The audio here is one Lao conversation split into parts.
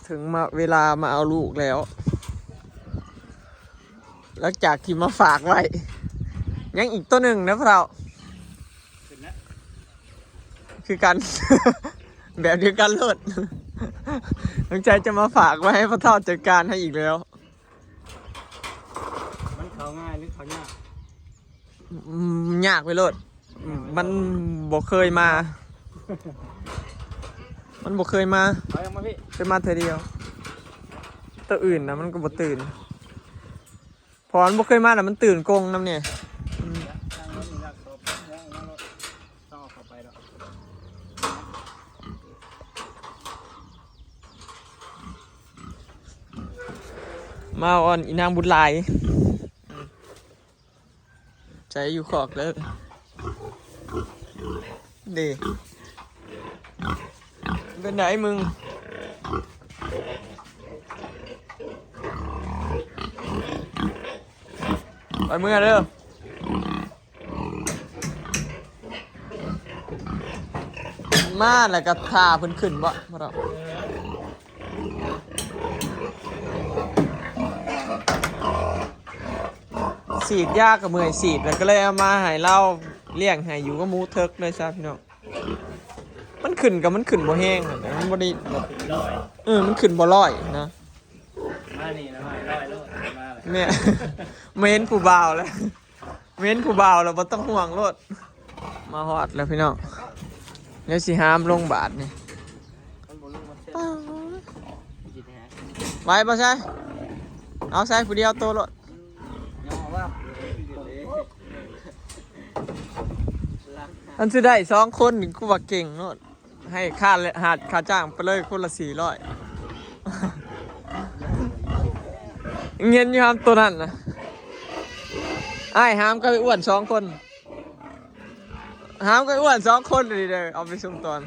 ເຖິງມາ ເວລາມາເອົາລູກແລ້ວ ຫຼັງຈາກທີ່ມາຝາກໄວ້ ຍັງອີກໂຕໜຶ່ງນະພໍ່ເຖົ້າ ຄືກັນ ແບບດຽວກັນໂລດ ສົງໄສຈະມາຝາກໄວ້ໃຫ້ພໍ່ເຖົ້າຈັດການໃຫ້ອີກແລ້ວ. ມັນເຂົ້າງ່າຍຫຼືເຂົ້າຍາກ? ອືມ ຍາກໄປໂລດ ມັນບໍ່ເຄີຍມາ ມັນບໍ່ເຄີຍມາ ເອົາອອກມາພີ່ ເຄີຍມາເທື່ອດຽວ ໂຕອື່ນນະມັນກໍບໍ່ຕື່ນ ເພາະມັນບໍ່ເຄີຍມາ ແລ້ວມັນຕື່ນກົງນຳນີ້ ອືມ ມາອ່ອນອີນາງບຸນຫຼາຍ ໃສ່ຢູ່ຄອກເດີ ເດ້ ເປັນໃດມຶງ ໄປເມືອເດີ. ມາແລ້ວກໍຖ້າເພິ່ນຂຶ້ນບໍ່ ບໍ່ດອກ ສີດຢາກໍເມື່ອຍສີດ ແລ້ວກໍເລີຍເອົາມາໃຫ້ລາວລ້ຽງໃຫ້ຢູ່ກັບໝູເຖິກເລີຍຊະພີ່ນ້ອງ. ມັນຂຶ້ນກໍມັນຂຶ້ນບໍ່ແຮງ ມັນບໍ່ໄດ້ແບບ ເອີ ມັນຂຶ້ນບໍ່ຮ້ອຍນະ ມານີ້ລະຮ້ອຍໂລດ ມາແລ້ວ ແມ່ນ ມາເຫັນຜູ້ບ່າວແລ້ວ ເຫັນຜູ້ບ່າວແລ້ວບໍ່ຕ້ອງຫ່ວງໂລດ. ມາຮອດແລ້ວພີ່ນ້ອງ ດຽວຊິຫາມລົງບາດນີ້ ໄຫວບໍ່ຊາຍ? ເອົາຊາຍຜູ້ດຽວໂຕໂລດ ມັນຊິໄດ້ສອງຄົນນີ້ ກູວ່າເກັ່ງໂລດ. ໃຫ້ຄ່າ ຫາ ຄ່າຈ້າງໄປເລີຍຄົນລະສີ່ຮ້ອຍ ເງິນຢູ່ຫຳໂຕນັ້ນນະ ອ້າຍຫາມກັບອ້າຍອ້ວນສອງຄົນ ຫາມກັບອ້າຍອ້ວນສອງຄົນນີ້ເດີ ເອົາໄປສົ່ງຕອນ.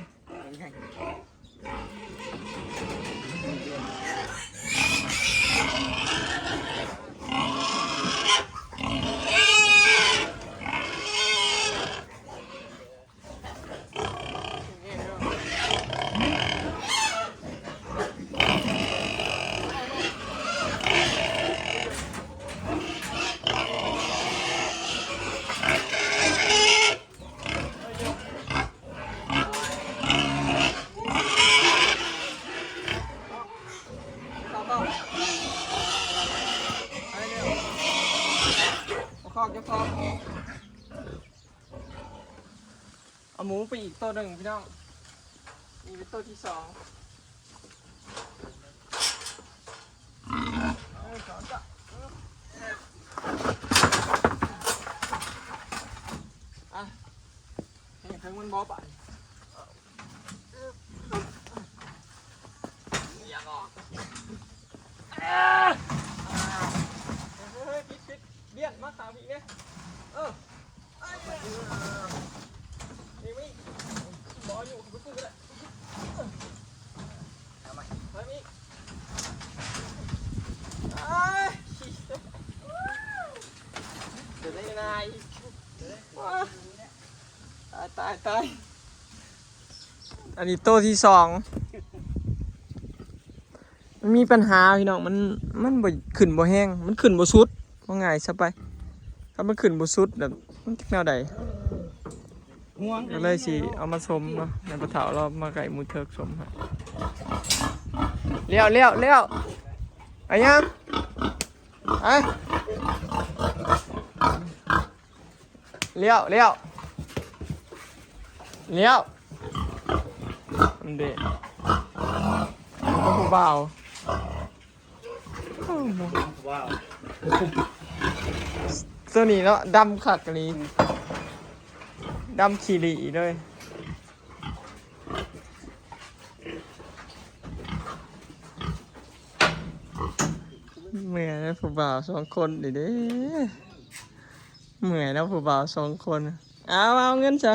ເອົາໝູໄປອີກໂຕໜຶ່ງພີ່ນ້ອງ ນີ້ເປັນໂຕທີສອງ ເອີ ສອງ ສາມ ອະ ເຮັດເຖິງມັນບໍ່ບາດ ເອີ ເຮີ້ຍ ປິດ ປິດ ບຽນ ມາຂ້າງພີ້ແດ່ ເອີ. ຕາຍ ຕາຍ ຕາຍ ອັນນີ້ໂຕທີສອງ ມັນມີປັນຫາພີ່ນ້ອງ ມັນ ມັນບໍ່ ຂຶ້ນບໍ່ແຮງ ມັນຂຶ້ນບໍ່ສຸດ ເວົ້າງ່າຍຊະໄປ ຖ້າມັນຂຶ້ນບໍ່ສຸດແລ້ວ ມັນຈັກແນວໃດ ກໍເລີຍຊິເອົາມາຊົມເນາະ ໃຫ້ພໍ່ເຖົ້າລາວມາໄກ່ໝູເຖິກຊົມໃຫ້ ລ້ຽວ ລ້ຽວ ລ້ຽວ ອາຍາມ ໄປ. ລ້ຽວ ລ້ຽວ ລ້ຽວ ອັນເດ ຜູ້ບ່າວ ວ້າວ ໂຕນີ້ເນາະ ດຳຄັກອີ່ຫຼີ ດຳຂີ້ຫຼີ່ເລີຍ. ເມື່ອຍນະຜູ້ບ່າວສອງຄົນນີ້ເດ້ ເມື່ອຍນະຜູ້ບ່າວສອງຄົນ ເອົາ ເອົາເງິນຊະ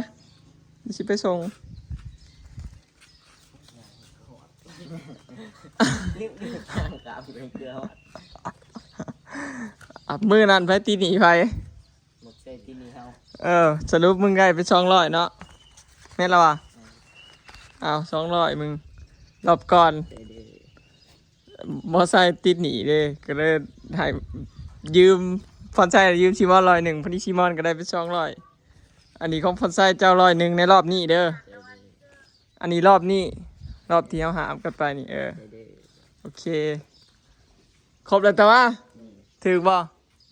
ຊິໄປສົ່ງ ອ່ະ ມື້ນັ້ນໃຜຕິໜີ້ໃຜ? ໝົດໃສ່ທີ່ນີ້ເຮົາ ເອີ ສະຫຼຸບມຶງໄດ້ໄປສອງຮ້ອຍເນາະ ແມ່ນລະວະ? ເອີ ອ້າວ ສອງຮ້ອຍ ມຶງ ລອບກ່ອນ ເອີ ເດີ ເອີ ມໍໄຊຕິດໜີ້ເດ້ ກໍເລີຍໃຫ້ຢືມ ພອນໄຊຢືມຊີມອນຮ້ອຍໜຶ່ງ ພໍດີຊີມອນກໍໄດ້ເປັນສອງຮ້ອຍ. ອັນນີ້ຂອງພອນໄຊເຈົ້າຮ້ອຍໜຶ່ງໃນລອບນີ້ເດີ. ອັນນີ້ລອບນີ້ ລອບທີ່ເຮົາຫາມກັນໄປນີ້ ເອີ ໂອເຄ ຄົບແລ້ວແຕ່ວ່າ ຖືກບໍ່?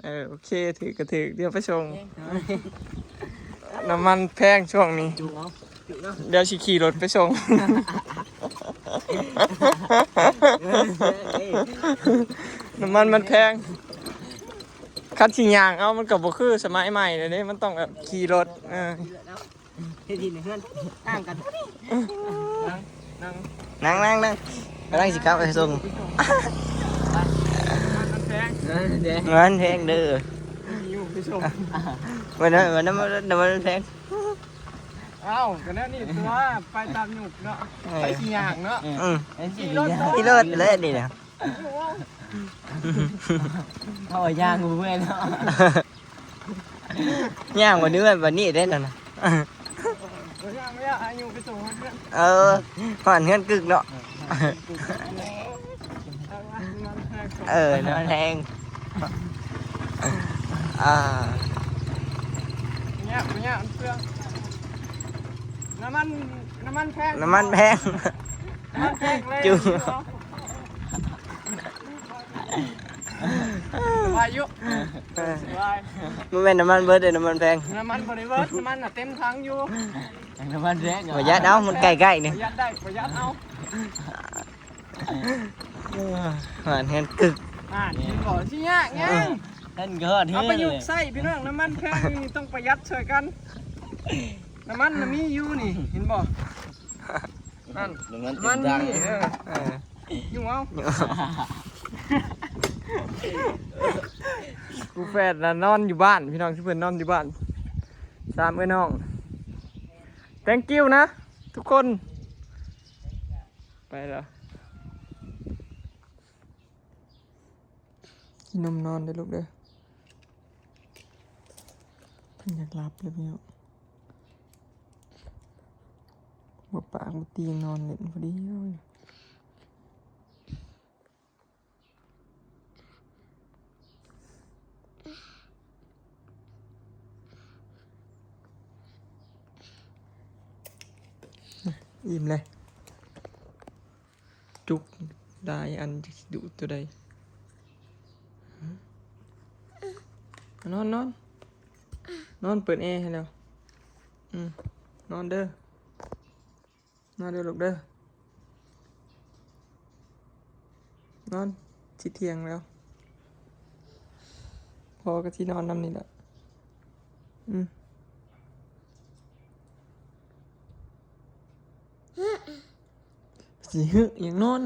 ເອີ ໂອເຄ ຖືກກໍຖືກ ດຽວໄປສົ່ງ. ນ້ຳມັນແພງຊ່ວງນີ້ ດຽວຊິຂີ່ລົດໄປສົ່ງ. ນ້ຳມັນມັນແພງ ຄັນຊິຍ່າງເອົາມັນກໍບໍ່ຄືສະໄໝໃໝ່ແລ້ວເດ້ ມັນຕ້ອງແບບຂີ່ລົດ ເອີ. ເຮັດດິນໃນເຮືອນຕ່າງກັນ. ນັ່ງ ນັ່ງ ນັ່ງ ນັ່ງ ກຳລັງຊິກັບໄປສົ່ງ. ມັນແພງ ເອີ ແດງ ມັນແພງເດີ ຢູ່ໄປສົ່ງ. ວັນນັ້ນ ວັນນັ້ນ ວັນນັ້ນມັນແພງ. ເອົ້າ ກໍແນວນີ້ຕົວະ ໄປຕາມຍຸກເນາະ ເອີ ໄປຊິຍ່າງເນາະ. ອືມ ໄປຂີ່ລົດເນາະ ຂີ່ລົດເລີຍນີ້ນະ. ເອົາ ຍ່າງບໍ່ເມື່ອຍເນາະ. ຍ່າງບໍ່ເມື່ອຍ ບັດນີ້ເດ້ນັ້ນນະ. ເອີ ຮອດເຮືອນກຶກເນາະ. ເອີ ນ້ຳມັນແພງ ອ່າ ເນຍ ເນຍ ເຄື່ອງ ນ້ຳມັນ ນ້ຳມັນແພງ ນ້ຳມັນແພງ ນ້ຳມັນແພງເລີຍ ຈຸ ສະບາຍຢູ່ ເອີ ສະບາຍ. ບໍ່ແມ່ນນ້ຳມັນເບີດເດ້ ນ້ຳມັນແພງ ນ້ຳມັນບໍ່ໄດ້ເບີດ ນ້ຳມັນນະເຕັມຖັງຢູ່. ນ້ຳມັນແພງ ປະຢັດເອົາ ມັນໃກ້ໆນີ້ ປະຢັດໄດ້ ປະຢັດເອົາ. ເອີ ຫວານແຮງກຶກ ອ່າ ເຫັນບໍ່ ຊິຍາກຫຍັງ ເອີ ທ່ານກໍຮອດເຮືອນ ເອົາປະຍຸກໃຊ້ພີ່ນ້ອງ ນ້ຳມັນແພງຢູ່ນີ້ຕ້ອງປະຢັດຊ່ວຍກັນ ນ້ຳມັນນະມີຢູ່ນີ້ ເຫັນບໍ່ ນັ້ນ ນ້ຳມັນເຕັມຖັງ ເອີ ເອີ ຢູ່ເອົາ ຢູ່ເອົາ. ຄູ່ແຝດນະນອນຢູ່ບ້ານ ພີ່ນ້ອງ ເພິ່ນນອນຢູ່ບ້ານ ສາມເອື້ອຍນ້ອງ thank you ນະທຸກຄົນ. ໄປແລ້ວ ກິນນົມນອນເດີລູກເດີ ເພິ່ນຢາກຫຼັບແລ້ວພີ່ນ້ອງ ບໍ່ປາກບໍ່ຕີງ ນອນຫຼິ້ນຜູ້ດຽວ. ອີ່ມເລີຍ ຈຸກຫຼາຍອັນ ຈັກຊິດູດຕົວໃດ. ນອນ ນອນ ນອນ ເປີດແອໃຫ້ແລ້ວ. ອືມ ນອນເດີ. ນອນເດີລູກເດີ ນອນ ຊິທ່ຽງແລ້ວ ພໍ່ກໍຊິນອນນຳນີ້ແຫຼະ. ອືມ ຊິຫຶຫຍັງ ນອນ.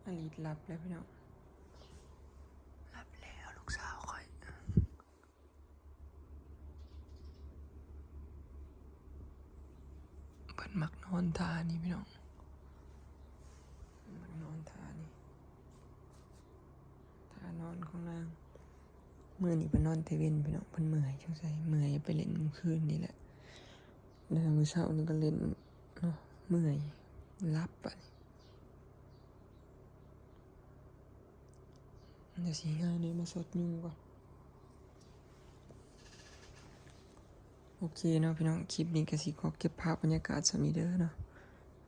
ອາລິດຫຼັບແລ້ວພີ່ນ້ອງ ຫຼັບແລ້ວລູກສາວຂ້ອຍ. ເພິ່ນມັກນອນທ່ານີ້ພີ່ນ້ອງ ເພິ່ນມັກນອນທ່ານີ້ ທ່ານອນຂອງນາງ. ມື້ນີ້ເພິ່ນນອນແຕ່ເວັນພີ່ນ້ອງ ເພິ່ນເມື່ອຍ ສົງໄສເມື່ອຍໄປຫຼິ້ນມື້ຄືນນີ້ແຫຼະ ແລ້ວມື້ເຊົ້ານີ້ກໍຫຼິ້ນເນາະ ເມື່ອຍ ຫຼັບບາດນີ້. ດຽວຊິຫາແນວມາສົດຍຸງກ່ອນ. ໂອເຄເນາະພີ່ນ້ອງ ຄລິບນີ້ກໍຊິຂໍເກັບພາບບັນຍາກາດສ່ຳນີ້ເດີເນາະ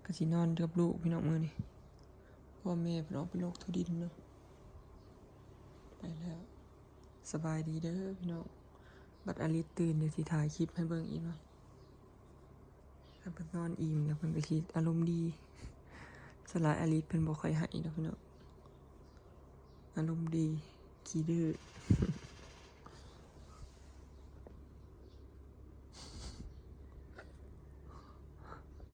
ກໍຊິນອນກັບລູກພີ່ນ້ອງມື້ນີ້ ພໍ່ແມ່ເພິ່ນອອກໄປໂລກທົ່ວດິນເນາະ ໄປແລ້ວ ສະບາຍດີເດີພີ່ນ້ອງ. ບັດອາລິດຕື່ນ ດຽວຊິຖ່າຍຄລິບໃຫ້ເບິ່ງອີກເນາະ. ຖ້າເພິ່ນນອນອີ່ມແລ້ວເພິ່ນກໍຊິອາລົມດີ ສ່ວນຫຼາຍອາລິດເພິ່ນບໍ່ຄ່ອຍໄຫ້ດອກພີ່ນ້ອງ ອາລົມດີ ຂີ້ດື້.